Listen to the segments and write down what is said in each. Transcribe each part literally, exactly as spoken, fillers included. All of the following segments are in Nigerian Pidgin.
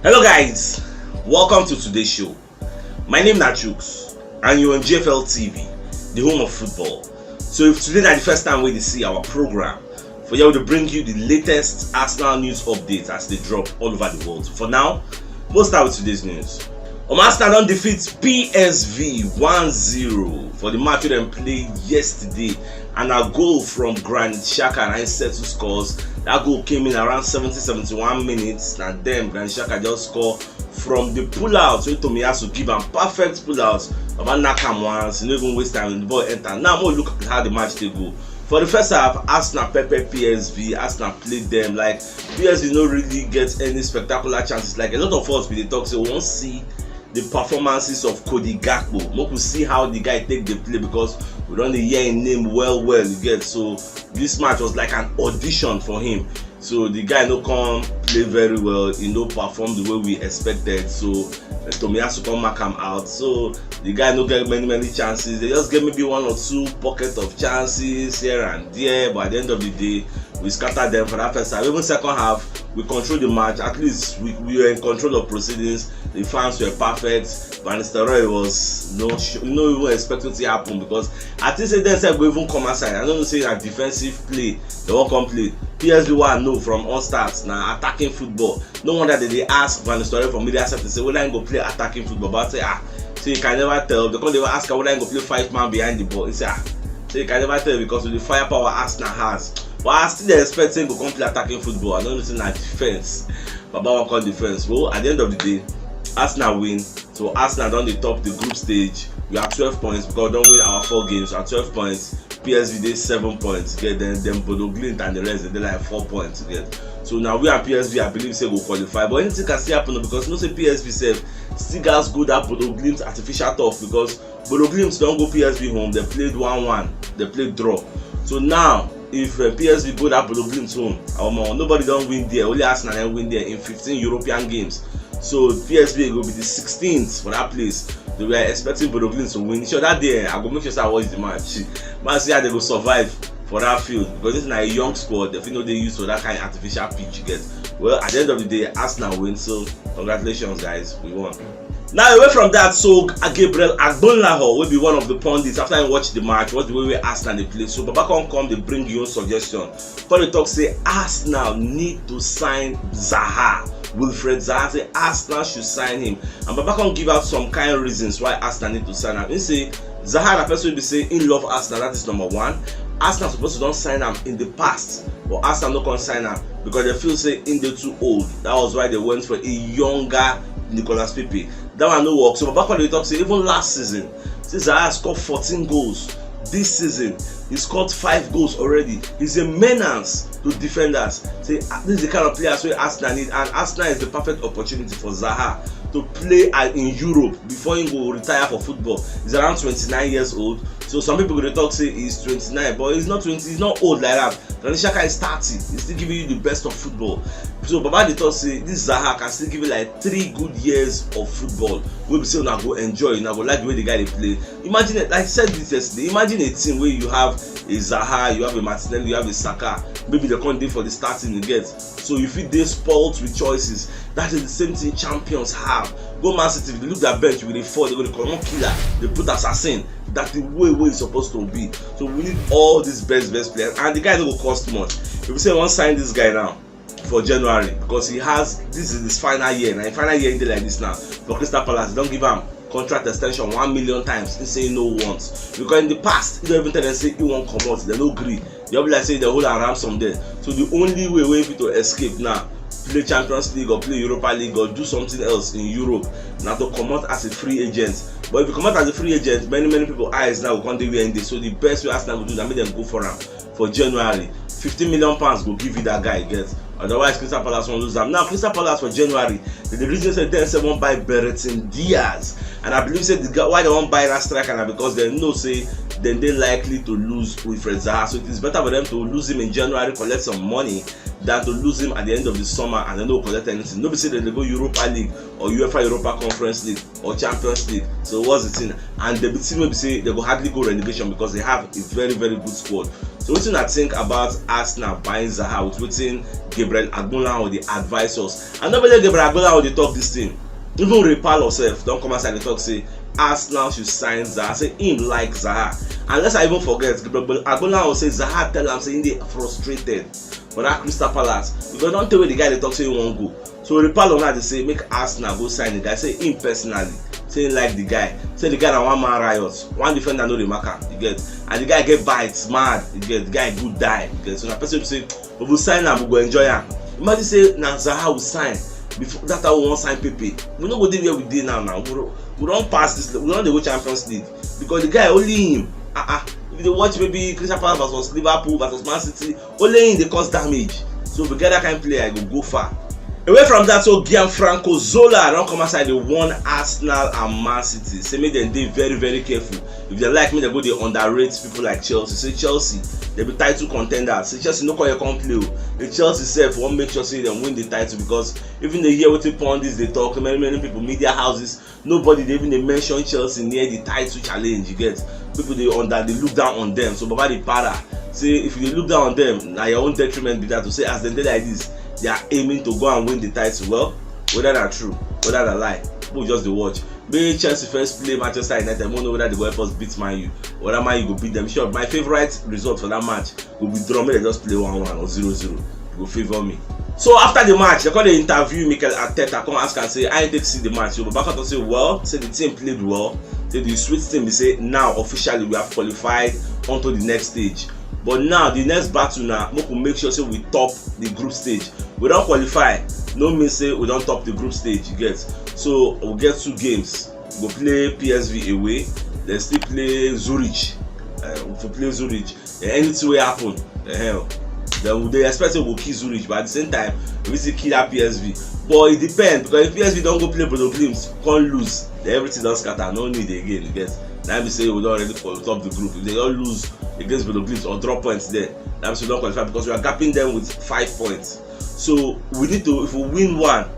Hello guys, welcome to today's show. My name na Chuks and you're on G F L T V, the home of football. So if today na the first time wey you see our program, for here we dey bring you the latest Arsenal news updates as they drop all over the world. For now, we'll start with today's news. Um, Arsenal don defeat P S V one zero for the match wey dem play yesterday, and a goal from Granit Xhaka na im settle scores. That goal came in around seventy, seventy-one minutes, and then Granit Xhaka just score from the pullout wey Tomiyasu give am, perfect pullout. Baba knack am once, he no even waste time, the ball enter. Now make we look at how the match take go. For the first half, Arsenal pepper P S V, Arsenal played them like P S V no really get any spectacular chances. Like, a lot of us we dey talk say we wan see the performances of Cody Gakpo. Make we see how the guy take dey play, because we don dey hear him name well well, you get. So this match was like an audition for him. So the guy no come play very well, he no perform the way we expected. So uh, Tomiyasu come mark am out. So the guy no get many many chances. They just get maybe one or two pocket of chances here and there, but at the end of the day, we scatter them for that first half. Even second half, we control the match. At least we, we were in control of proceedings. The fans were perfect. Van Nistelrooy was no, sh- no even expect wetin happen, because I think say dem sef go even come outside. I no know say na defensive play dem wan come play. P S V one no from all start na attacking football. No wonder dem dey ask Van Nistelrooy for media center say whether he go play attacking football, but say ah, say you can never tell. Dem come dey ask am whether he go play five man behind the ball. He say ah, say you can never tell because of the firepower Arsenal has. But I still dey expect say he go come play attacking football. I no know say na defense. Baba wan come defense. Well, at the end of the day, Arsenal win. So Arsenal don dey top the group stage. We are twelve points because we don win our four games. We are twelve points. P S V dey seven points. Get then then Bodo Glimt and the rest dey like four points. Get so now we and P S V I believe say go qualify, but anything can still happen o, because you know say P S V sef still gats go that Bodo Glimt artificial turf, because Bodo Glimt don go P S V home. They played one one. They played draw. So now if uh, P S V go that Bodo Glimt home, omo, nobody don win there. Only Arsenal don win there in fifteen European games. So P S V go be the sixteenth for that place. They were expecting Bodo Glimt to win. So that day, I go make sure say I watch the match. Man, see how they go survive for that field, because this na a young squad. They fit no dey used to that kind of artificial pitch you get. Well, at the end of the day, Arsenal win. So congratulations, guys, we won. Now away from that, so Gabriel Agbonlahor will be one of the pundits after I watch the match. What's the way we Arsenal dey play? So Baba come come they bring your own suggestion. Come dey talk say Arsenal need to sign Zaha. Wilfred Zaha say Arsenal should sign him. And Baba come give out some kind of reasons why Arsenal need to sign him. He say Zaha na person wey be say he love Arsenal, that is number one. Arsenal supposed to don sign him in the past, but Arsenal no come sign him because they feel say he dey too old. That was why they went for a younger Nicolas Pepe. That one no work. So Baba come dey talk say even last season, say Zaha scored fourteen goals. This season, he scored five goals already. He's a menace to defenders. Say ah, this is the kind of players wey Arsenal need, and Arsenal is the perfect opportunity for Zaha to play at, in Europe before he go retire for football. He's around twenty-nine years old. So some people go dey talk say he's twenty-nine, but he's not twenty. He's not old like that. Granit Xhaka is thirty. He's still giving you the best of football. So Baba dey talk say this Zaha can still give you like three good years of football wey be say una go enjoy, una go like the way the guy dey play. Imagine it, like I said this yesterday. Imagine a team where you have a Zaha, you have a Martinelli, you have a Saka. Maybe they can't dey for the starting you get. So you fit dey spoilt with choices. That is the same thing champions have. Go Man City, if they look their bench, we dey fall, they go dey comot killer, they put assassin. That's the way wey e suppose to be. So we need all these best best players, and the guy no go cost much. If we say we wan sign this guy now for January, because he has, this is his final year. Na him final year he dey like this now for Crystal Palace. They don give am contract extension one million times. He say he no want, because in the past he don even tell them say he wan comot. They no gree. They be like say they hold am ransom there. So the only way wey fit to escape now, play Champions League or play Europa League or do something else in Europe, na to comot as a free agent. But if you comot as a free agent, many many people eyes now go come dey where him dey. So the best way Arsenal go do na make dem go for am for January. Fifteen million pounds go give you that guy get. Otherwise, Crystal Palace wan lose am. Now, Crystal Palace for January, the, the reason say dem sef wan buy Brereton Diaz, and I believe say the guy why they wan buy that striker na because they know say dem dey likely to lose Wilfred Zaha. So it is better for them to lose him in January, collect some money, than to lose him at the end of the summer and they no collect anything. No be say dem dey go Europa League or UEFA Europa Conference League or Champions League. So what's the thing? And the team wey be say they go hardly go relegation because they have a very very good squad. Wetin I think about Arsenal buying Zaha with wetin Gabriel Agbonlahor dey advise us? I no believe Gabriel Agbonlahor dey talk this thing. Even Ray Parlour sef don come outside dey talk say Arsenal should sign Zaha, say him like Zaha. And let's not even forget, Gabriel Agbonlahor say Zaha tell am say he dey frustrated for that Crystal Palace because don tell wey the guy dey talk say he wan go. So Ray Parlour now dey say make Arsenal go sign the guy. Say him personally, say he like the guy. Say the guy na one man riot. One defender no dey mark am. You get, and the guy get bites, mad. You get, the guy good die. You get, so na person say we go sign am, we go enjoy am. Imagine say na Zaha we sign before that time we wan sign Pepe. We no go dey where we dey now. Now we don, we don pass this. We don dey go Champions League because the guy only him. Ah ah. If you dey watch maybe Crystal Palace versus Liverpool versus Man City, only him dey cause damage. So if we get that kind of player, e go go far. Away from that, so Gianfranco Zola don come outside dey warn Arsenal and Man City. Say make dem dey very very careful. If dem like, make dem go dey underrate people like Chelsea. Say Chelsea, dem be title contenders. Say Chelsea no come here come play o. The Chelsea sef wan make sure say dem win the title because even dey hear wetin pundits dey talk, many many people, media houses, nobody dey even dey mention Chelsea near the title challenge. You get, people dey under, dey look down on them. So Baba dey para. Say if you dey look down on them, na your own detriment be that. To say as dem dey like this, they are aiming to go and win the title. Well, whether na true, whether na lie, people just dey watch. Make Chelsea first play Manchester United, we know whether they go help us beat Man U, whether Man U go beat them. Sure, my favourite result for that match go be draw, make dem just play one one or zero zero. E go favour me. So after the match, they come dey interview Mikel Arteta, come ask am say how he take see the match. So Baba come talk say, well, say the team played well. Say the sweet thing be say now officially we have qualified onto the next stage. But now the next battle na make we make sure say we top the group stage. We don qualify, no mean say we don top the group stage, you get. So we get two games. We go play P S V away, then still play Zurich. Uh, if we play Zurich, eh, anything wey happen, the hell. Then we dey expect say we go kill Zurich, but at the same time, we still kill that P S V. But e depend, because if P S V don go play Bodo Glimt, come lose, then everything don scatter. No need again, you get. That be say we don already for top the group. If they don lose against Bodo Glimt or drop points there, that means we don qualify because we are gapping them with five points. So we need to, if we win one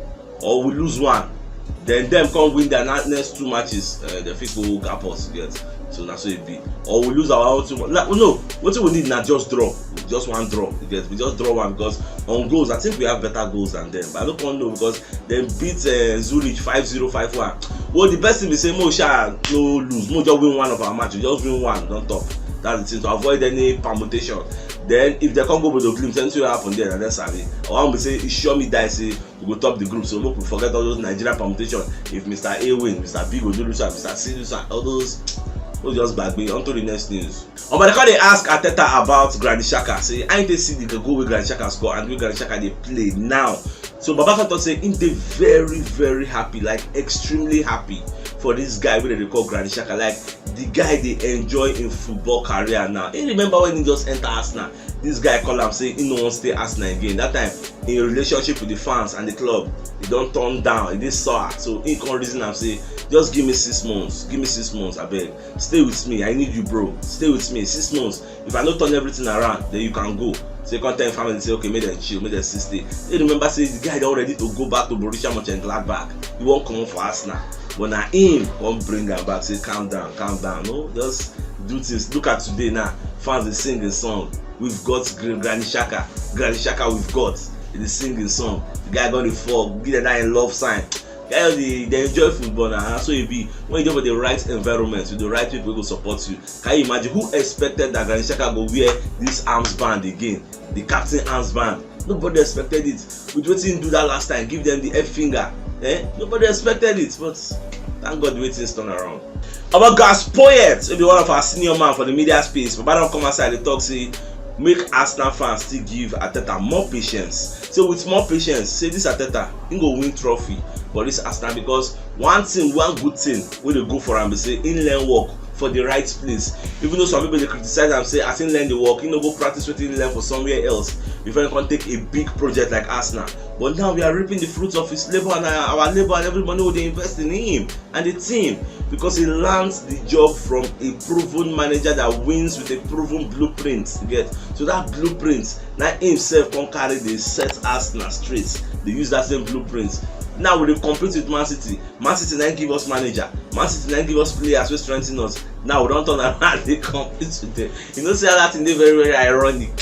or we lose one, then them come win their na- next two matches. Uh, they fit go gap us, you get. So na so e be. Or we lose our own two. Like, no, wetin we need na just draw. We just one draw, you get. We just draw one because on goals, I think we have better goals than them. But I don't know because dem beat uh, Zurich five zero, five one. Well, the best thing be say mo sha no lose, mo just win one of our match, we just win one, don top. That's the thing, to avoid any permutation. Then if they come go Bodo Glimt, anything wey happen there, na dem sabi. I wan be say e sure me die say we go top the group, so make we forget all those Nigeria permutation. If Mister A win, Mister B go do this one, Mister C do this one, all those, we'll just gbagbe onto the next news. Omo, they come dey ask Arteta about Granit Xhaka. Say, I dey see the goal wey Granit Xhaka score and wey Granit Xhaka dey play now. So Baba come talk say him dey very very happy, like extremely happy for this guy wey dem dey call Granit Xhaka. Like the guy dey enjoy him football career now. He remember when he just enter Arsenal. This guy call am say he no wan stay Arsenal again. That time, him relationship with the fans and the club, e don turn down, e dey sour. So he come reason am say, just give me six months, give me six months, abeg. Stay with me, I need you, bro. Stay with me, six months. If I no turn everything around, then you can go. So he come tell him family say, okay, make dem chill, make dem still stay. He remember say the guy don ready to go back to Borussia Mönchengladbach. He wan comot for Arsenal. But na him come bring am back, say, calm down, calm down. No, just do things. Look at today now. Fans dey sing a song. We've got Gr- Granit Xhaka. Granit Xhaka, we've got. He dey sing his song. The guy gonna fall. Give that guy a love sign. Guy, they, they enjoy football now. So e be when you dey for the right environment with the right people wey go support you. Can you imagine who expected that Granit Xhaka go wear this arms band again? The captain arms band. Nobody expected it. With wetin he do that last time, give them the F finger. Eh? Nobody expected it, but thank God the way things turn around. Our Gas Poet, wey be one of our senior man for the media space, Baba don come outside dey talk say make Arsenal fans still give Arteta more patience. So with more patience, say this Arteta, he go win trophy for this Arsenal, because one thing, one good thing wey dey go for am be say he learn work for the right place. Even though some people dey criticize am say as he learn the work, he no go practice wetin he learn for somewhere else before he come take a big project like Arsenal. But now we are reaping the fruits of his labour and our, our labour and every money we dey invest in him and the team, because he lands the job from a proven manager that wins with a proven blueprint. You get? So that blueprint, na himself come carry dey set Arsenal straight. Dey use that same blueprint Now we dey compete with Man City. Man City na give us manager. Man City na give us players wey strengthen us. Now we don turn around dey compete with them. You know say that thing dey very, very ironic.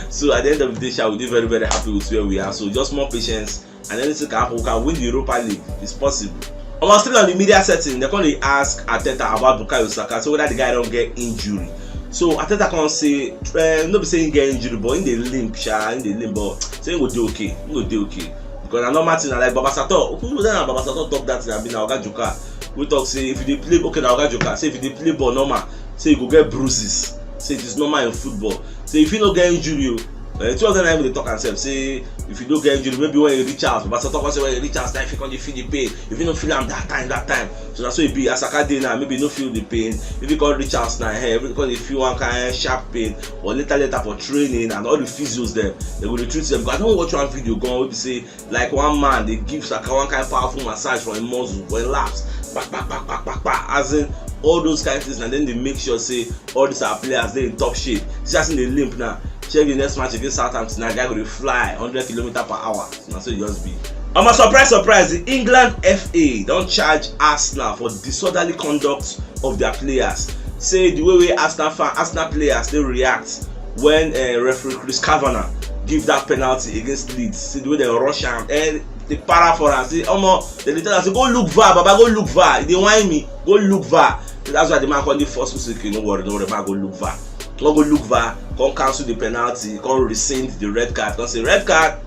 So at the end of the day sha, we dey very, very happy with where we are. So just more patience and anything can happen. We can win the Europa League. It's possible. Omo, still on the media setting, they come dey ask Arteta about Bukayo Saka, so whether the guy don get injury. So Arteta come say, eh, no be say he get injury, but he dey limp sha, he dey limp, but say he go dey okay, he go dey okay. Because na normal thing, na like Baba Sato. Who na Baba Sato talk that thing? Abi na Oga Joka. We talk say if you dey play, okay, na Oga Joka. Say if you dey play ball normal, say you go get bruises. Say it is normal in football. Say if you no get injury o, eh, two of them na even dey talk am sef. Say if you no get injury, maybe when you reach house, Baba Sato come say when you reach house, na if you come dey feel the pain. If you no feel am that time, that time. So na so e be. As Saka dey now, maybe you no feel the pain. If you come reach house now, eh, if you come dey feel one kind sharp pain, or later, later for training and all the physios dem, they go dey treat them. Because I don watch one video gan wey be say like one man dey give Saka one kind powerful massage for him muscle, for him laps, kpa kpa kpa kpa kpa kpa, as in all those kind things, and then they make sure say all these our players dey in top shape. See as him dey limp now. Check the next match against Southampton, that guy go dey fly hundred kilometer per hour. Na so e just be. Omo, surprise, surprise, the England F A don charge Arsenal for disorderly conduct of their players. Say the way wey Arsenal fan, Arsenal players dey react when, eh, referee Chris Kavanagh give that penalty against Leeds. See the way they rush am, eh, they para for am. Say, omo, they dey tell am say, "Go look var, Baba, go look var." E dey whine me, "Go look var." So that's why the man come dey force me say, "Okay, no worry, no worry, man, go look var." Come go look var, come cancel the penalty, come rescind the red card, come say, "Red card,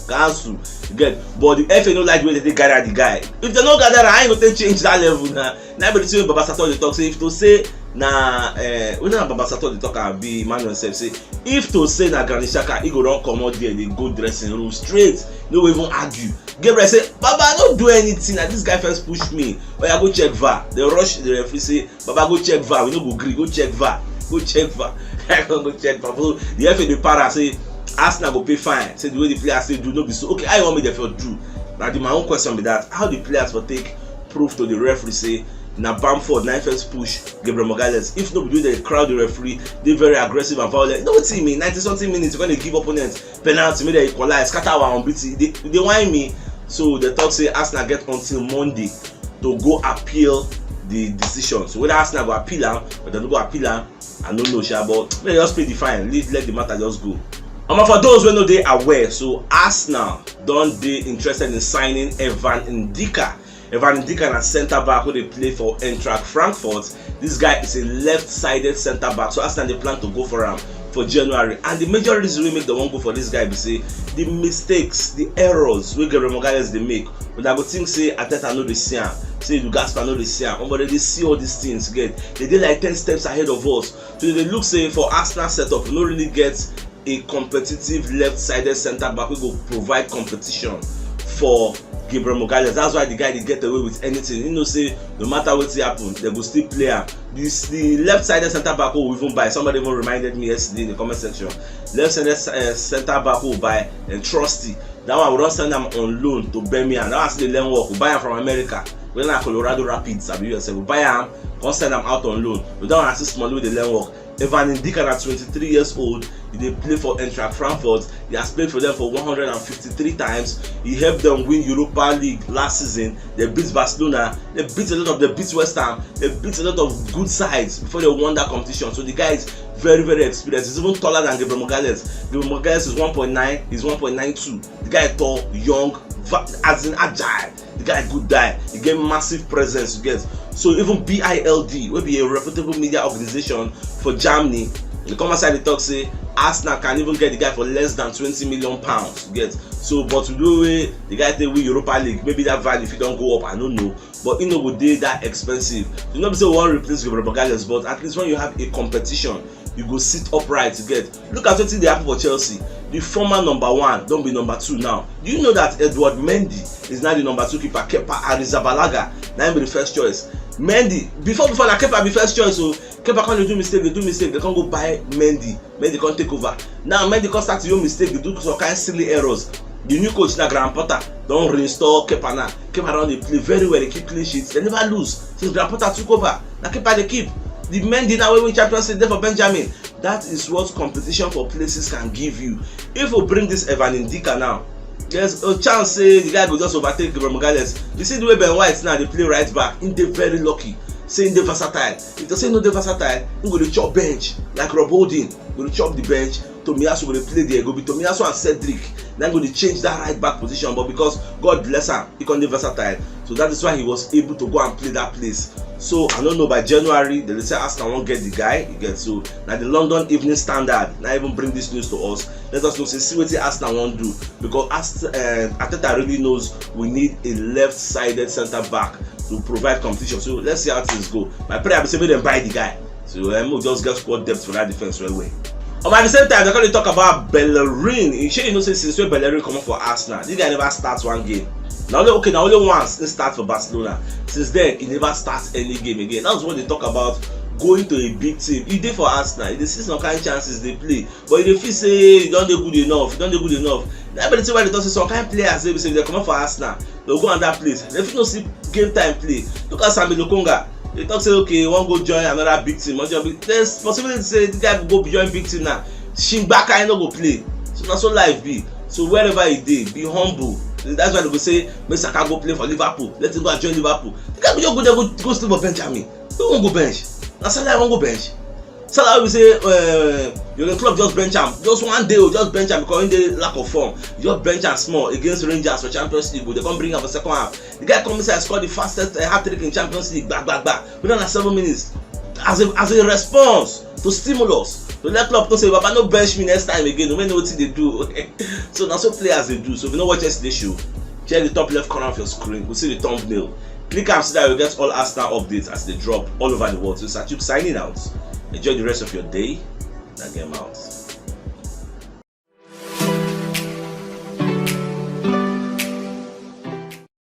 cancel." You get? But the F A no like the way they dey gather the guy. If they no gather am, how you go take change that level now? Na be the thing wey Baba Sato dey talk say, if to say na, eh, wey na Baba Sato dey talk am, be Emmanuel sef say, if to say na Granit Xhaka, he go don comot there, dey go dressing room straight, no go even argue. Gabriel say, "Baba, I no do anything, na this guy first push me." Oya, go check var. They rush the referee say, "Baba, go check var, we no go gree, go check var, go check var." I come go check var. So the F A dey para say Arsenal go pay fine. Say the way the players say do, no be so. Okay, how you want me to do? Now the, my own question be that, how the players for take prove to the referee say na Bamford na first push Gabriel Magalhaes? If no be the way they crowd the referee, they very aggressive and violent. You know what I mean? Ninety something minutes, when they give opponents penalty, make they equalize, scatter our unbeaten. They, they whine me. So they talk say Arsenal get until Monday to go appeal the decision. So whether Arsenal go appeal am or they no go appeal am, I no know sha. But make they just pay the fine, let, let the matter just go. Omo, for those wey no dey aware, so Arsenal don dey interested in signing Evan Ndika. Evan Ndika na centre back wey dey play for Eintracht Frankfurt. This guy is a left-sided centre back, so Arsenal dey plan to go for am for January. And the major reason wey make dem wan go for this guy be say the mistakes, the errors wey Gabriel Magalhaes dey make, una go think say Arteta no dey see am, say Edu Gaspar no dey see am. Omo, they dey see all these things, get? They dey like ten steps ahead of us. So they dey look say for Arsenal setup, we no really get a competitive left-sided centre back wey go provide competition for Gabriel Magalhaes. That's why the guy dey get away with anything. You know say no matter wetin happen, they go still play am. This, the left-sided centre back wey we even buy, somebody even reminded me yesterday in the comment section. Left-sided, eh, centre back wey we buy, and Trusty. That one we don send am on loan to Birmingham. That one still dey learn work. We buy am from America. We na Colorado Rapids, abi U S A. We buy am, come send am out on loan. We don see small wey dey learn work. Evan Ndika na twenty-three years old. He dey play for Eintracht Frankfurt. He has played for them for one hundred and fifty-three times. He helped them win Europa League last season. They beat Barcelona. They beat a lot of, they beat West Ham. They beat a lot of good sides before they won that competition. So the guy is very, very experienced. He's even taller than Gabriel Magalhaes. Gabriel Magalhaes is one point nine. He's one point nine two. The guy tall, young, va-, as in agile. The guy good guy. He get massive presence, you get. So even B I L D, wey be a reputable media organization for Germany, they come outside, they talk say Arsenal can even get the guy for less than twenty million pounds, you get. So, but with the way the guy take win Europa League, maybe that value fit don go up, I no know. But e no go dey that expensive. You know, be say we wan replace Gabriel Magalhaes, but at least when you have a competition, you go sit upright, you get. Look at wetin dey happen for Chelsea. The former number one don be number two now. Do you know that Edouard Mendy is now the number two keeper? Kepa Arrizabalaga na him be the first choice. Mendy, before, before na Kepa be first choice o. Kepa come dey do mistake, dey do mistake, they come go buy Mendy. Mendy come take over. Now Mendy come start to do mistake, dey do some kind silly errors. The new coach na Graham Potter don reinstall Kepa now. Kepa don dey play very well, dey keep clean sheets. They never lose since Graham Potter took over. Na Kepa dey keep. The Mendy now wey win Champions League dey for Benjamin. That is what competition for places can give you. If we bring this Evan Ndika now, There's a chance say the guy go just overtake Gabriel Magalhaes. You see the way Ben White now dey play right back, he dey very lucky. Say he dey versatile. If they say no dey versatile, he go dey chop bench like Rob Holding. Go dey chop the bench. Tomiyasu go dey play there. Go be Tomiyasu and Cedric. Then go dey change that right back position. But because God bless am, he come dey versatile. So that is why he was able to go and play that place. So I don't know, by January they say Arsenal won't get the guy. You get, so now the London Evening Standard now even bring this news to us. Let us know say see wetin Arsenal wan do, because Ast- uh, Arteta really knows we need a left-sided centre back to provide competition. So let's see how things go. My prayer be say make dem buy the guy. So um, we just get squad depth for that defense well well. Um, at the same time, they come dey talk about Bellerin. You sure you know say since when Bellerin come up for Arsenal, this guy never starts one game. Now only, okay, now only once he start for Barcelona. Since then, he never starts any game again. That's what they talk about going to a big team. He dey for Arsenal. He dey see some kind chances they play, but you dey feel say you don dey good enough. You don dey good enough. That be the thing why they talk say some kind players dey be say they come up for Arsenal, they go another place. They fit no see game time play. Look at Sambi Lokonga. They talk say okay, he wan go join another big team. Wan join big, there's possibility say the guy go go join big team now. Shingbaka, he no go play. So na so life be. So wherever he dey, be humble. That's why they go say make Saka go play for Liverpool. Let him go and join Liverpool. The guy go just go there, go, go sleep for bench. Ami, who wan go bench? Na Salah wan go bench. Salah wey be say uh, Jurgen Klopp just bench am, just one day o, just bench am because he dey lack of form. Just bench am small against Rangers for Champions League o. They come bring am for second half. The guy come inside, score the fastest uh, hat trick in Champions League, gba gba gba, within na seven minutes. As a as a response to stimulus, to let Klopp know say, "Baba, no bench me next time again o, make I know wetin dey do." So na so players dey do. So if you no watch yesterday show, check the top left corner of your screen. You go see the thumbnail. Click am so that you get all Arsenal updates as they drop all over the world. So Sachuk signing out. Enjoy the rest of your day. Na game out.